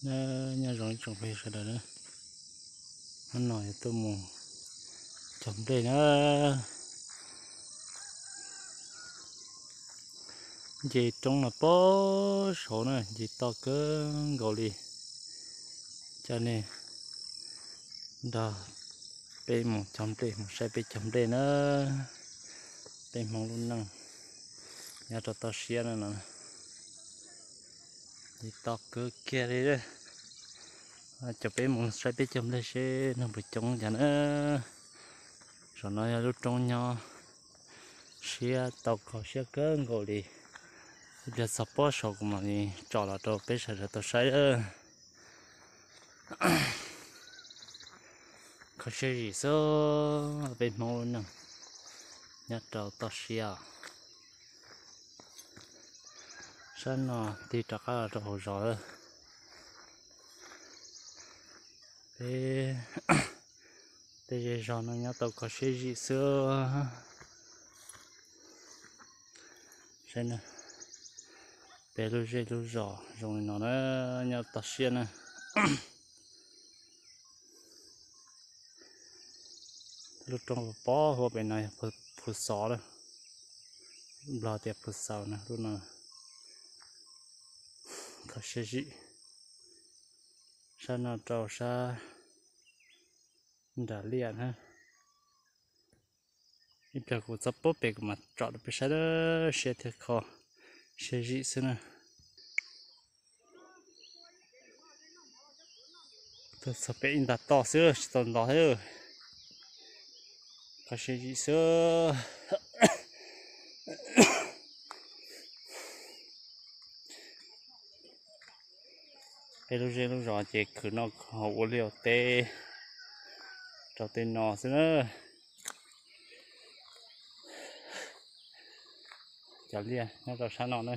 Nyob zoo ib tsoom phooj ywg sawv daws na, hnub no yuav tuaj mus cog nplej na. Nce roob no pem saud na, nce toj kawg nkaus li. Coj nej nrog peb mus cog nplej, mus saib peb cog nplej na. Peb Hmoob lub neej nyob rau toj siab no no, nce toj kawg kiag li. Coj peb mus saib peb cog nplej seb neeg puas coob cas na. Saum no yog lub roob nyob siab tau kho siab kawg nkaus li. Ib pliag txog pob saud kuv mam li tso los rau peb sawv daws tau saib. Kho siab zim xwb, peb Hmoob lub neej nyob rau toj siab. Sab no tig rov qab los rau hauv zos lawm. Peb tej zej zog no nyob tau kho siab zim xwb. Saib na, peb lub zej lub zos zoo li no na, nyob toj siab na. Lub roob pob huab pem no yog Phu Xov lawm, Nplog tias Phu Xaus na lub no. Kho siab zim. Sab no rau sab nram liaj na. Ib pliag kuv txog pob pem kuv mam tsom rau peb saib, siab thiab kho siab zim xwb na. Tuaj txog pem ib nta toj xwb tsis tau ntov thiab. Kho siab zim xwb. Peb lub zej lub zos ces khwv noj ua liaj ua teb rau tej no xwb na. Cov liaj nyob rau sab no na.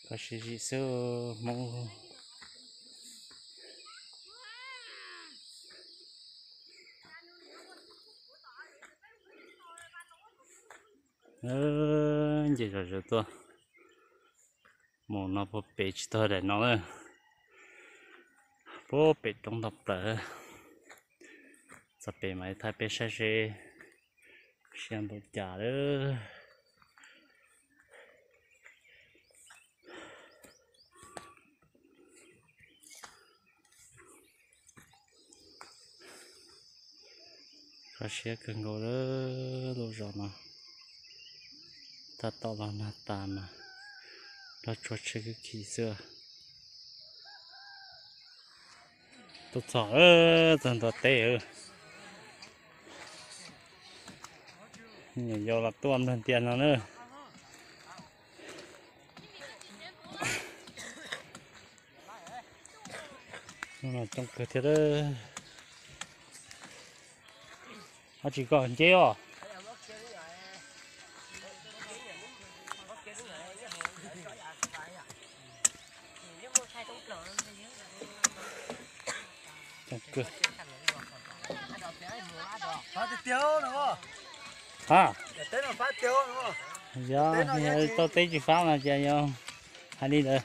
Kho siab zim xwb Hmoob. Nce zom zaws tuaj mus no puag pem tsis tau daim no lawm, puag pem roob toj plaws. Txog pem mas thaij peb saib seb siab npaum cas lawm. Kho siab kawg nkaus lawm lub zos no, tab tom los nag tas mas los tsuag tsheb khib khi xwb. Tuaj txog, txog ntua teb, nyuam yaus los tuaj nplog ntias no na. Coob kawg thiab. Ab tsis koj nceb os. Ha, yog tau teb tsis fab mas ces yog hais li ntawd.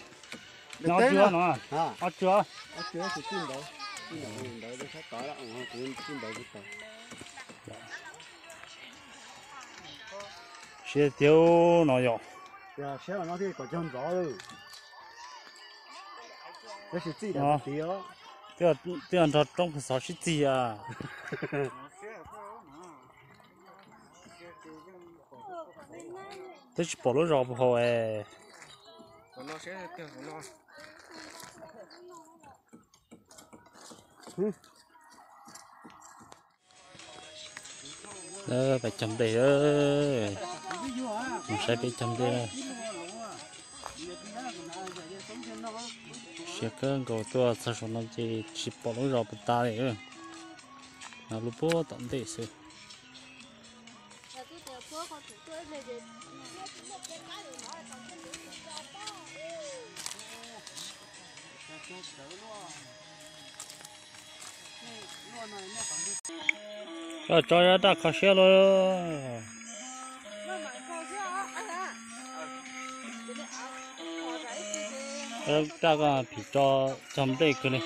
Nyob ob tsuag no, ob tsuag. Siab tiag no yom. Twb yog nrog roob Phu Xov sib txig a. Twb tsis pom lub zos puag hauv es. Peb cog nplej, mus saib peb cog nplej. Siab kawg nkaus, tuaj txog saum no ces tsis pom lub zos puas tas li. No lub puag tom ntej xwb. Tso raj kho siab lauj. Raj koj phim rau cog nplej kawg li.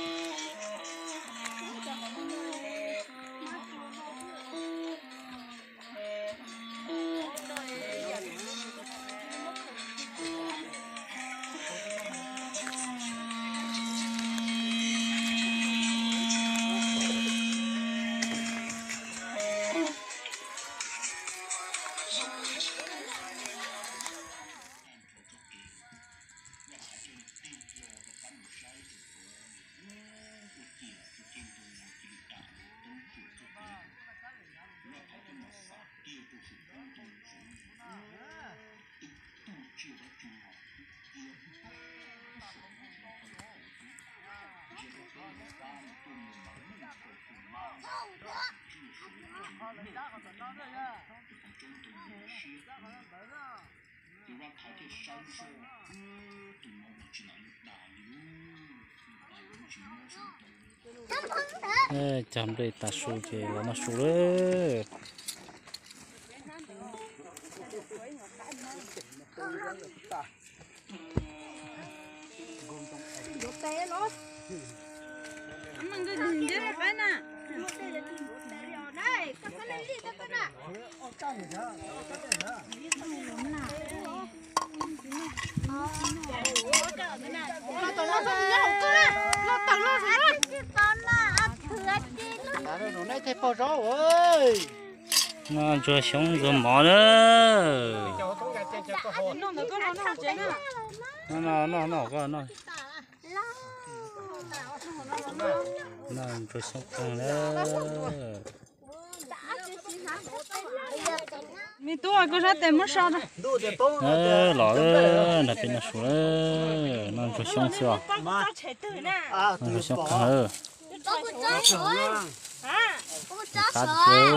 Cog nplej tas su ces los noj su lawm. Ntsuag xyoob ntsuag mov na. Noj noj noj koj noj. Noj ntsuag xyoob qeeg na. Me tub, koj sab tes muab so. Los nrog peb noj su lawm, noj ntsuag xyoob xwb os. Noj ntsuag xyoob qeeg lawm. Qab tiag,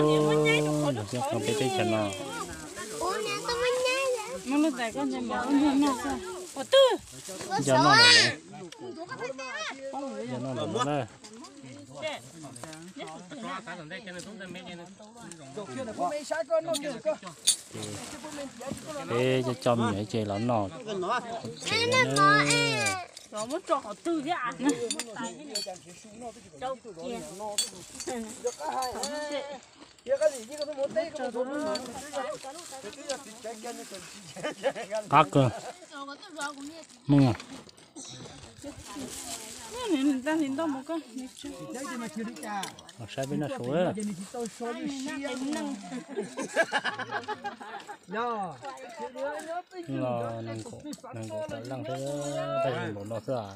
ntsuag xyoob qeeg peb teb chaws no. Nco noj lawm, nco noj lawm na. Peb coj coj me nyuam ces los noj tsev na. Qab kawg. Mus. Los saib peb noj su. Los nees nkaum, nees nkaum tawm leej thiab, tab sis npaum no xwb as.